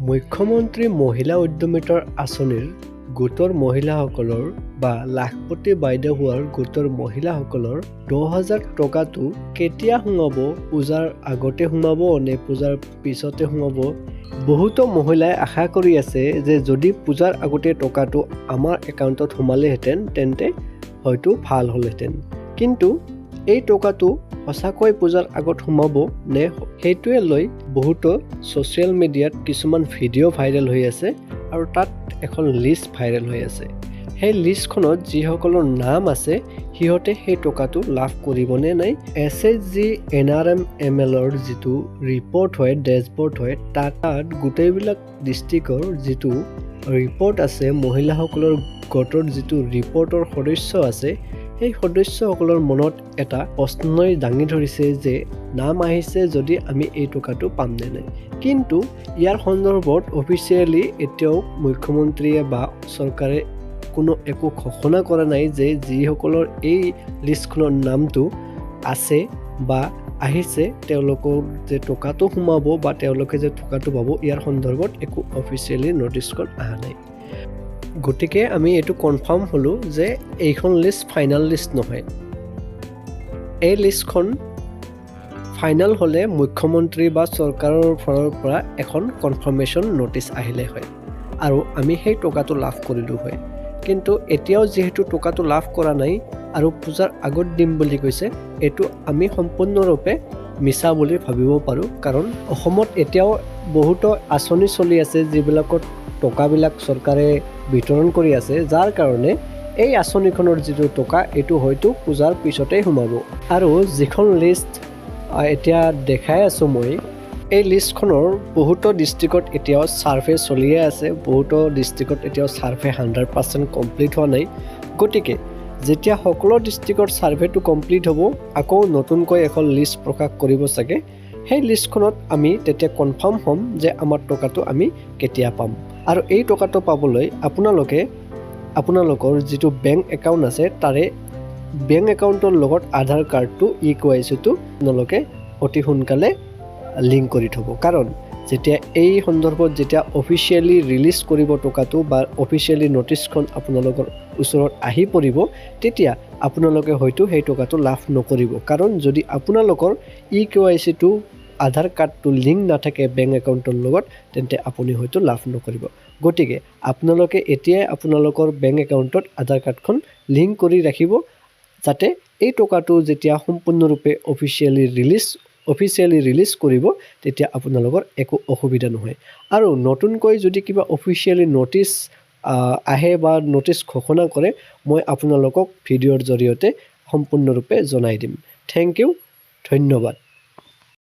মুখ্যমন্ত্ৰী মহিলা উদ্যমিতাৰ আঁচনিৰ গোটৰ মহিলাসকলৰ বা লাখপতি বাইদেউ হোৱাৰ গোটৰ মহিলাসকলৰ 10,000 টকাটো কেতিয়া সোমাব? পূজাৰ আগতে সোমাব নে পূজাৰ পিছতে সোমাব? বহুতো মহিলাই আশা কৰি আছে যে যদি পূজাৰ আগতে টকাটো আমাৰ একাউণ্টত সোমালেহেঁতেন, তেন্তে হয়তো ভাল হ'লহেঁতেন। কিন্তু এই টকাটো সঁচাকৈ পূজাৰ আগত সোমাব নে, সেইটোৱে লৈ বহুতো ছ'চিয়েল মিডিয়াত কিছুমান ভিডিঅ' ভাইৰেল হৈ আছে আৰু তাত এখন লিষ্ট ভাইৰেল হৈ আছে। সেই লিষ্টখনত যিসকলৰ নাম আছে, সিহঁতে সেই টকাটো লাভ কৰিবনে নাই? এছএইচজি এনআৰএম এমএলৰ যিটো ৰিপৰ্ট হয়, ডেছবৰ্ড হয়, তাত গোটেইবিলাক ডিষ্ট্ৰিক্টৰ যিটো ৰিপৰ্ট আছে, মহিলাসকলৰ গোটৰ যিটো ৰিপৰ্টৰ সদস্য আছে, সেই সদস্যসকলৰ মনত এটা প্ৰশ্নই দাঙি ধৰিছে যে নাম আহিছে যদি আমি এই টকাটো পাম নে নাই। কিন্তু ইয়াৰ সন্দৰ্ভত অফিচিয়েলি এতিয়াও মুখ্যমন্ত্ৰীয়ে বা চৰকাৰে কোনো একো ঘোষণা কৰা নাই যে যিসকলৰ এই লিষ্টখনৰ নামটো আছে বা আহিছে, তেওঁলোকৰ যে টকাটো সোমাব বা তেওঁলোকে যে টকাটো পাব, ইয়াৰ সন্দৰ্ভত একো অফিচিয়েলি ন'টিছখন অহা নাই। গতিকে আমি এইটো কনফাৰ্ম হ'লোঁ যে এইখন লিষ্ট ফাইনেল লিষ্ট নহয়। এই লিষ্টখন ফাইনেল হ'লে মুখ্যমন্ত্ৰী বা চৰকাৰৰ ফালৰ পৰা এখন কনফাৰ্মেশ্যন ন'টিছ আহিলে হয় আৰু আমি সেই টকাটো লাভ কৰিলোঁ হয়। কিন্তু এতিয়াও যিহেতু টকাটো লাভ কৰা নাই আৰু পূজাৰ আগত দিম বুলি কৈছে, এইটো আমি সম্পূৰ্ণৰূপে মিছা বুলি ভাবিব পাৰোঁ। কাৰণ অসমত এতিয়াও বহুতো আঁচনি চলি আছে, যিবিলাকত টকাবিলাক চৰকাৰে বিতৰণ কৰি আছে, যাৰ কাৰণে এই আঁচনিখনৰ যিটো টকা, এইটো হয়তো পূজাৰ পিছতেই সোমাব। আৰু যিখন লিষ্ট এতিয়া দেখাই আছোঁ মই, এই লিষ্টখনৰ বহুতো ডিষ্ট্ৰিক্টত এতিয়াও ছাৰ্ভে চলিয়ে আছে। বহুতো ডিষ্ট্ৰিক্টত এতিয়াও ছাৰ্ভে 100% কমপ্লিট হোৱা নাই। গতিকে যেতিয়া সকলো ডিষ্ট্ৰিক্টৰ ছাৰ্ভেটো কমপ্লিট হ'ব, আকৌ নতুনকৈ এখন লিষ্ট প্ৰকাশ কৰিব চাগে। সেই লিষ্টখনত আমি তেতিয়া কনফাৰ্ম হ'ম যে আমাৰ টকাটো আমি কেতিয়া পাম। আৰু এই টকাটো পাবলৈ আপোনালোকে আপোনালোকৰ যিটো বেংক একাউণ্ট আছে, তাৰে বেংক একাউণ্টৰ লগত আধাৰ কাৰ্ডটো, ই কেৱাইচিটো আপোনালোকে অতি সোনকালে লিংক কৰি থ'ব। কাৰণ যেতিয়া এই সন্দৰ্ভত যেতিয়া অফিচিয়েলি ৰিলিজ কৰিব টকাটো বা অফিচিয়েলি ন'টিছখন আপোনালোকৰ ওচৰত আহি পৰিব, তেতিয়া আপোনালোকে হয়তো সেই টকাটো লাভ নকৰিব। কাৰণ যদি আপোনালোকৰ ই কেৱাইচিটো, আধাৰ কাৰ্ডটো লিংক নাথাকে বেংক একাউণ্টৰ লগত, তেন্তে আপুনি হয়তো লাভ নকৰিব। গতিকে আপোনালোকে এতিয়াই আপোনালোকৰ বেংক একাউণ্টত আধাৰ কাৰ্ডখন লিংক কৰি ৰাখিব, যাতে এই টকাটো যেতিয়া সম্পূৰ্ণৰূপে অফিচিয়েলি ৰিলিজ কৰিব, তেতিয়া আপোনালোকৰ একো অসুবিধা নহয়। আৰু নতুনকৈ যদি কিবা অফিচিয়েলি ন'টিছ আহে বা ন'টিছ ঘোষণা কৰে, মই আপোনালোকক ভিডিঅ'ৰ জৰিয়তে সম্পূৰ্ণৰূপে জনাই দিম। Thank U, ধন্যবাদ।